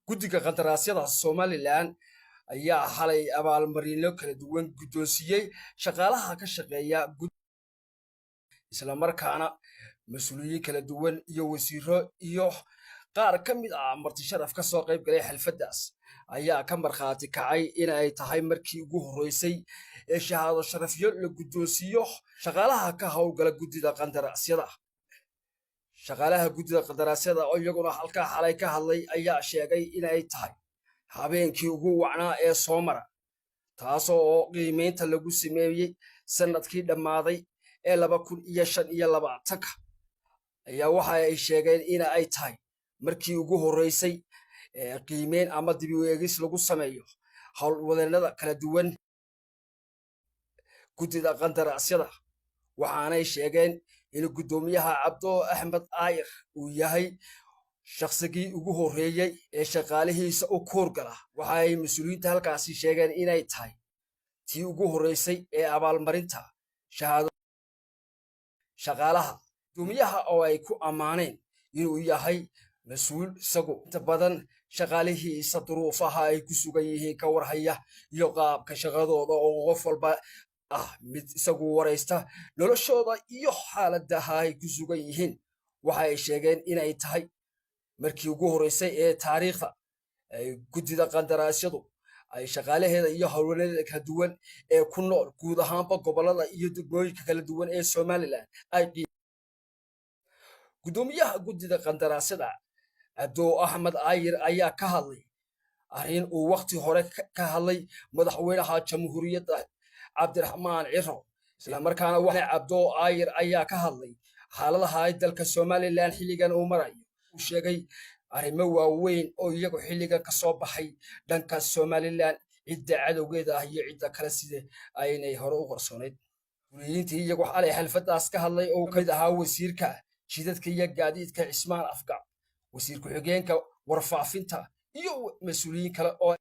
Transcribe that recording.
Guddiga qandaraasyada Somalilan ayaa xalay abaalmarino kala duwan guddoonsiiyey shaqaalaha ka shaqeeya, islamarkaana mas-uuliyiin kala duwan iyo wasiiro iyo qaar ka mid ah marti sharaf ka soo qayb galay xalfaddaas ayaa ka markhaati kacay in ay tahay markii ugu horreysay ee shahaado sharafyo la guddoonsiiyo shaqaalaha ka howlgala guddida qandaraasyada. Shaqaalaha guddida qandaraasyada oo iyaguna halkaa xalay ka hadlay ayaa sheegay inay tahay habeenkii ugu wacnaa ee soo mara, taasoo oo qiimeynta lagu sameeyey sanadkii dhammaaday ee 2025-ka. Ayaa waxa ay sheegeen in ay tahay markii ugu horreysay ee qiimeyn ama dib u eegis lagu sameeyo howlwadeennada kala duwan guddida qandaraasyada. Waxaanay sheegeen in guddoomiyaha Cabdo Axmed Aayir uu yahay shaqsigii ugu horreeyey ee shaqaalihiisa u kuurgala. Waxa ay mas-uuliyiinta halkaasi sheegeen inay tahay tii ugu horreysay ee abaalmarinta shahaado shaqaalaha guddoomiyaha, oo ay ku ammaaneen inuu yahay mas-uul isagu inta badan shaqaalihiisa duruufaha ay ku sugan yihiin ka warhaya iyo qaabka shaqadooda, oo qof walba ah mid isagu waraysta noloshooda iyo xaaladaha ay ku sugan yihiin. Waxa ay sheegeen inay tahay markii ugu horreysay ee taariikhda ay guddida qandaraasyadu ay shaqaalaheeda iyo howlwanadeeda kala duwan ee ku nool guud ahaanba gobollada iyo degmooyinka kala duwan ee Somalilan ay. Guddoomiyaha guddida qandaraasyada Cabdo Axmed Aayir ayaa ka hadlay arrin uu wakhti hore ka hadlay madaxweynaha Jamhuuriyadda Cabdiraxmaan Ciro, islamarkaana waxa Cabdo Aayir ayaa ka hadlay xaaladaha ay dalka Somalilan xilligan uu marayo. Uu sheegay arrimo waaweyn oo iyagu xilligan ka soo baxay dhanka Somalilan, cidda cadowgeeda ah iyo cidda kale, sida aynay hore u qarsoonayd. Mas-uuliyiintii iyagu xalay xalfadaas ka hadlay oo ka mid ahaa wasiirka jidadka iyo gaadiidka Cismaan Afgaab, wasiir ku-xigeenka warfaafinta iyo mas-uuliyiin kale oo